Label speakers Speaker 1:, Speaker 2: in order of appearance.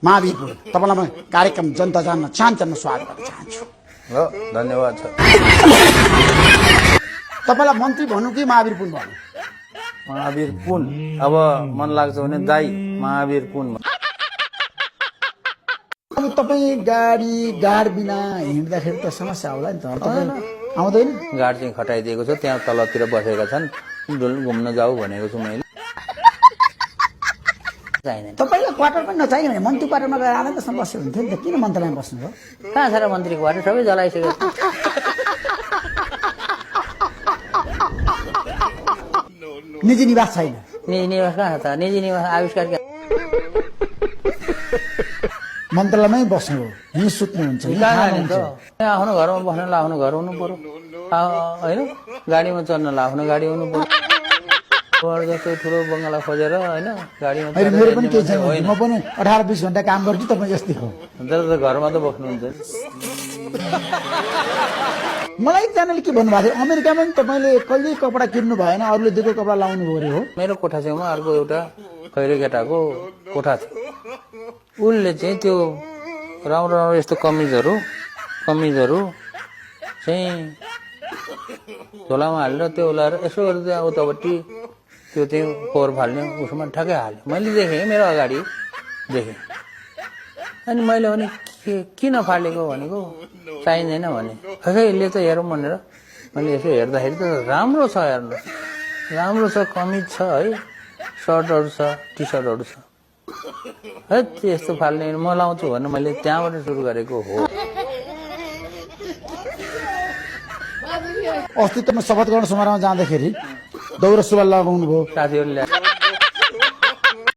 Speaker 1: महावीरपुर तपाईँलाई म कार्यक्रम जनता जान्न चाहन्न स्वागत गर्न चाहन्छु।
Speaker 2: हो धन्यवाद छ।
Speaker 1: तपाईँलाई मन्त्री भन्नु कि महावीर पुन भन्नु?
Speaker 2: महावीर पुन अब मन लाग्छ भने दाई महावीर पुन।
Speaker 1: अब तपाईँ गाडी गाड बिना हिँड्दाखेरि त समस्या होला नि त, आउँदैन?
Speaker 2: गाड चाहिँ खटाइदिएको छ, त्यहाँ तलतिर बसेका छन्, घुम्न जाऊ भनेको छु मैले।
Speaker 1: तपाईँलाई क्वार्टर पनि नचाहियो भने मन्त्री क्वार्टरमा गएर आनन्दसँग बस्यो हुन्थ्यो नि त, किन मन्त्रालयमा बस्नुभयो?
Speaker 3: कहाँ छ र मन्त्री क्वार्टर? सबै जलाइसकेको छ।
Speaker 1: निजी निवास छैन?
Speaker 3: निजी निवास कहाँ छ त? निजी निवास आविष्कार
Speaker 1: मन्त्रालयमै बस्नु हो, यहीँ सुत्नुहुन्छ, यहीँ खानुहुन्छ।
Speaker 3: आफ्नो घरमा बस्न ला आफ्नो घर हुनु पर्यो होइन, गाडीमा चढ्न ला आफ्नो गाडी हुनु पर्यो। जस्तो ठुलो बङ्गला खोजेर होइन गाडीमा
Speaker 1: अहिले मेरो पनि केही छैन, म पनि 18-20 घन्टा काम गर्छु, तपाईँ जस्तै हो।
Speaker 2: तर घरमा त बस्नुहुन्छ।
Speaker 1: मलाई एकजनाले के भन्नुभएको थियो, अमेरिकामा पनि तपाईँले कहिले कपडा किन्नु भएन, अरूले दिएको कपडा लाउनु भयो अरे हो?
Speaker 3: मेरो कोठा छेउमा अर्को एउटा खैरे केटाको कोठा थियो, उसले चाहिँ त्यो राम्रो राम्रो यस्तो कमिजहरू चाहिँ झोलामा हालेर त्यो लाएर यसो गरेर त्यहाँ उतापट्टि त्यो चाहिँ फोहोर फाल्ने उसमा ठ्याक्कै हाल्यो। मैले देखेँ, मेरो अगाडि देखेँ। अनि मैले भने किन फालेको भनेको, चाहिँदैन भने। खै यसले त हेरौँ भनेर मैले यसो हेर्दाखेरि त राम्रो छ, हेर्नु राम्रो छ, कमिज छ है, सर्टहरू छ, टी सर्टहरू छ है, त्यस्तो फाल्ने म लाउँछु भनेर मैले त्यहाँबाट सुरु गरेको हो।
Speaker 1: अस्ति तपाईँ शपथ ग्रहण समारोहमा जाँदाखेरि दौरा सुरुवाल लगाउनु भयो,
Speaker 3: साथीहरूले